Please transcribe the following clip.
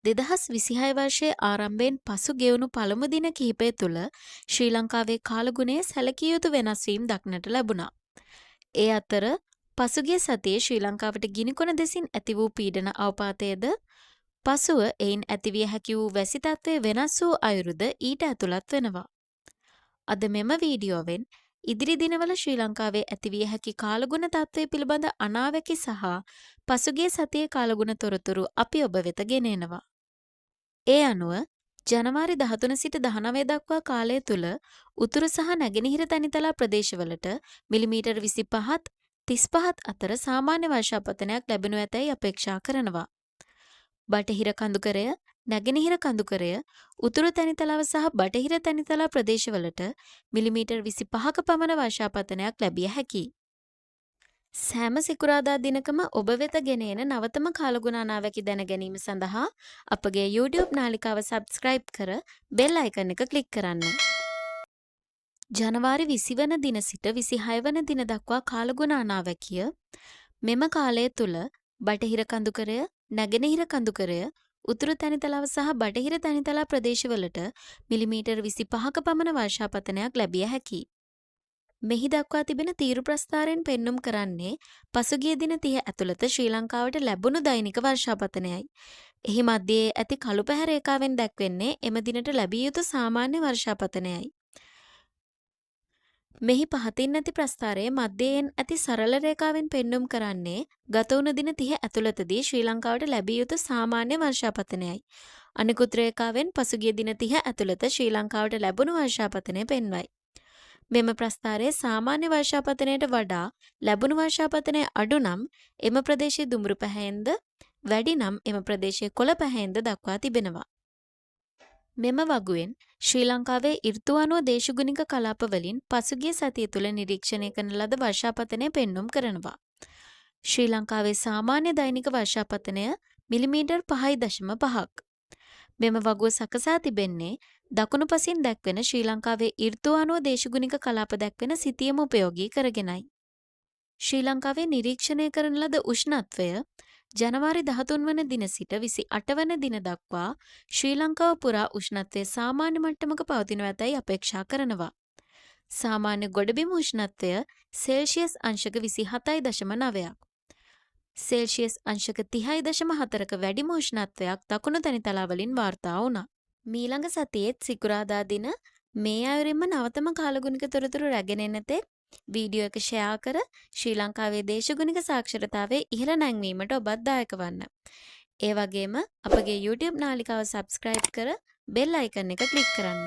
2026 වර්ෂයේ ආරම්භයෙන් පසු ගෙවුණු පළමු දින කිහිපය තුළ ශ්‍රී ලංකාවේ කාලගුණයේ සැලකිය යුතු වෙනස් වීම් දක්නට ලැබුණා. ඒ අතර පසුගිය සතියේ ශ්‍රී ලංකාවට ගිනිකොන දෙසින් ඇති වූ පීඩන අවපාතයද, පසුව එයින් ඇතිවිය හැකි වූ වැසි තත්ත්වය වෙනස් වූ අයුරුද ඊට ඇතුළත් වෙනවා. අද මෙම වීඩියෝවෙන් ඉදිරි දිනවල ශ්‍රී ලංකාවේ ඇතිවිය හැකි කාලගුණ තත්ත්වය පිළිබඳ අනාවැකි සහ පසුගිය සතියේ කාලගුණ තොරතුරු අපි ඔබ වෙත ගෙන එනවා. ඒ අනුව ජනවාරි 13 සිට 19 දක්වා කාලය තුළ උතුරු සහ නැගෙනහිර තැනිතලා ප්‍රදේශවලට මිලිමීටර් 25ත් 35ත් අතර සාමාන්‍ය වර්ෂාපතනයක් ලැබෙනු ඇතැයි අපේක්ෂා කරනවා. බටහිර කඳුකරය, නැගෙනහිර කඳුකරය, උතුරු තැනිතලාව සහ බටහිර තැනිතලා ප්‍රදේශවලට මිලිමීටර් 25ක පමණ වර්ෂාපතනයක් ලැබිය හැකියි. සෑම සිකුරාදා දිනකම ඔබ වෙත ගෙන එන නවතම කාලගුණ අනාවැකි දැන ගැනීම සඳහා අපගේ YouTube නාලිකාව සබ්ස්ක්‍රයිබ් කර බෙල් අයිකන් එක ක්ලික් කරන්න. ජනවාරි 20 වන දින සිට 26 වන දින දක්වා කාලගුණ අනාවැකිය. මෙම කාලය තුළ බටහිර කඳුකරය, නැගෙනහිර කඳුකරය, උතුරු තැනිතලාව සහ බටහිර තැනිතලා ප්‍රදේශවලට මිලිමීටර් 25ක පමණ වර්ෂාපතනයක් ලැබිය හැකියි. මෙහි දක්වා තිබෙන තීරු ප්‍රස්ථාරයෙන් පෙන්නුම් කරන්නේ පසුගිය දින 30 ඇතුළත ශ්‍රී ලංකාවට ලැබුණු දෛනික වර්ෂාපතනයයි. එහි මධ්‍යයේ ඇති කළු පැහැ රේඛාවෙන් දැක්වෙන්නේ එම දිනට ලැබිය යුතු සාමාන්‍ය වර්ෂාපතනයයි. මෙහි පහතින් ඇති ප්‍රස්ථාරයේ මධ්‍යයෙන් ඇති සරල රේඛාවෙන් පෙන්නුම් කරන්නේ ගත වුණ දින 30 ඇතුළතදී ශ්‍රී ලංකාවට ලැබිය යුතු සාමාන්‍ය වර්ෂාපතනයයි. අනිකුත් රේඛාවෙන් පසුගිය දින 30 ඇතුළත ශ්‍රී ලංකාවට ලැබුණු වර්ෂාපතනය පෙන්වයි. මෙම ප්‍රස්ථාරයේ සාමාන්‍ය වර්ෂාපතනයට වඩා ලැබුණු වර්ෂාපතනය අඩු නම් එම ප්‍රදේශයේ දුඹුරු පැහැයෙන්ද, වැඩි නම් එම ප්‍රදේශයේ කොළ පැහැයෙන්ද දක්වා තිබෙනවා. මෙම වගුවෙන් ශ්‍රී ලංකාවේ ඍතු අනුව දේශගුණික කලාප වලින් පසුගිය සතිය තුළ නිරීක්ෂණය කරන ලද වර්ෂාපතනය පෙන්නුම් කරනවා. ශ්‍රී ලංකාවේ සාමාන්‍ය දෛනික වර්ෂාපතනය මිලිමීටර් 5.5ක්. මෙම වගුව සකසා තිබෙන්නේ දකුණු පසින් දැක්වෙන ශ්‍රී ලංකාවේ ඍතු අනුව දේශගුණික කලාප දැක්වෙන සිතියම උපයෝගී කරගෙනයි. ශ්‍රී ලංකාවේ නිරීක්ෂණය කරන ලද උෂ්ණත්වය ජනවාරි 13 වන දින සිට 28 වන දින දක්වා ශ්‍රී ලංකාව පුරා උෂ්ණත්වය සාමාන්‍ය මට්ටමක පවතිනු ඇතැයි අපේක්ෂා කරනවා. සාමාන්‍ය ගොඩබිම උෂ්ණත්වය සෙල්සියස් අංශක 27.9ක්. සෙල්සියස් අංශක 30.4ක වැඩිම උෂ්ණත්වයක් දකුණු තැනිතලා වලින් වාර්තා වුණා. මීළඟ සතියේත් සිකුරාදා දින මේ අයුරින්ම නවතම කාලගුණික තොරතුරු රැගෙන එන තෙක් වීඩියෝ එක ෂෙයා කර ශ්‍රී ලංකාවේ දේශගුණික සාක්ෂරතාවයේ ඉහළ නැංවීමට ඔබත් දායක වන්න. ඒ වගේම අපගේ YouTube නාලිකාව සබ්ස්ක්‍රයිබ් කර බෙල් අයිකන් එක ක්ලික් කරන්න.